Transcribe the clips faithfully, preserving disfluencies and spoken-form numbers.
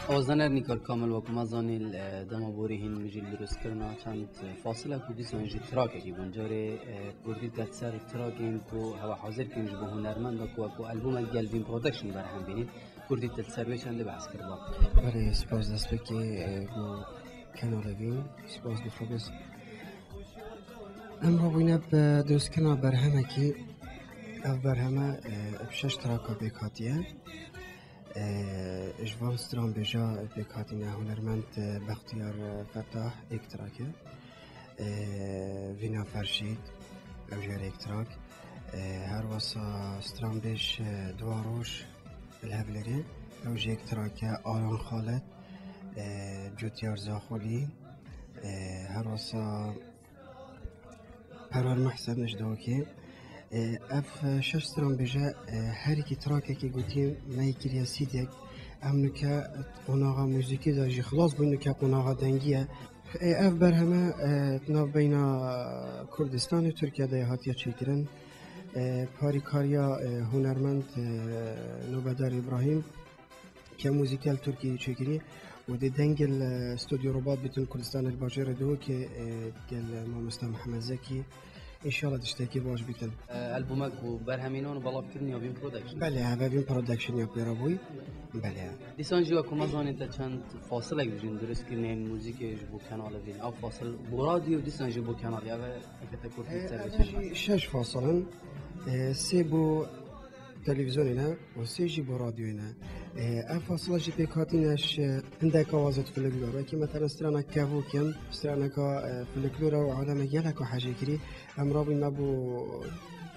Ozdaner Nîkar Kamil, wekuma zanî, e, dema borî hîn min jî li dirustkirina çend fasilek û dîsan jî trakekî bûn. Carê, e, kurdî te ser trakên ku hewa hazir kirin ji bo hunermenda ku wekû albûmek Gelvîn Production berhem bînin. Kurdî te ser wê çendê behs kiriba. Belê, spas destpêkê, e, bo kanalê Vîn, spas bo Xwedê. Em rabûyne bi dirustkirina berhemekî, ev berheme, e, bi şeş traka pêk hatiye. E, ji van stranbêja pêk hatine hunermend, e, Bextiyar, e, Fetah, êk trak e. E, Vîna Ferşîd, ew jî her êk trak. E, her wesa stranbêj, e, Dua Roj li Hevlêrê, ew jî êk trak e. Alan Xalet, e, Cotiyar Zaxolî, e, her wesa Perwer Mehsen ji Dawkê. E, ev şeş stranbêje, e, her yekî trakekî gotî me yê kiriye sîdek. Em nûke qonaxa muzîkî de jî xilas bû, nûke qonaxa dengî ye. E, ev berheme, e, di navbeyna Kurdistan û Tirkiye de hatiye çêkirin. E, parîkariya, e, hunermend, e, Nobedar Îbrahîm, ke muzîkel Tirkiyeyê çêkirî û di dengê li Stûdyo Robat Bitin Kurdistanê li bajêrê Dihokê, e, gel mamoste Mihemed Zekî. Înşallah tiştekî baş bitin. E, albûmek û berhemînan û belavkirin ya Vîn Production. Belê, heve Vîn Production ya pê re bûy. Belê. Dîsan jî wekuma zanîn te çend fasilek jî dirust kirine muzîkê ji bo kanalê Vîn. Ev fasil bo radyo, dîsan jî bo kanalê. Ev e, eke te kurt E, ser ev biçin. Jî şeş fasil in. E, sê bo televîzyonê ne û sê jî bo radyoyê ne. E, ev fasila jî pêk hatîne ji hindek awaza folklor. Wekî mesela strana Kevok in, straneka, e, folklor e û aleme geleka hejê kirî. Em rabûn me bo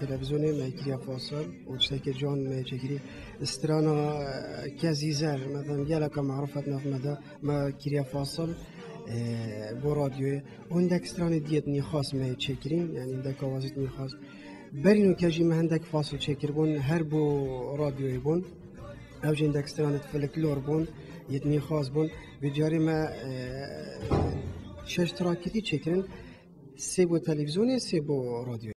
televîzyonê me kiriye fasil û tiştekê can me çêkirî. Strana, e, Kezîzer, mesela geleka maruf e di nav me de, me kiriye fasil, e, bo radyoyê. Û hindek stranê diyê di nîxas me çêkirîn, yani hindek awazî di nîxas. Berî nûke jî me hindek fasil çêkiribûn, her bo radyoyê bûn. Ew jî hindek stranê folklor bûn, yê di nîxas bûn. Vê carê me, e, şeş trakî dî çêkirin, sê bo televîzyonê, sê bo radyoyê.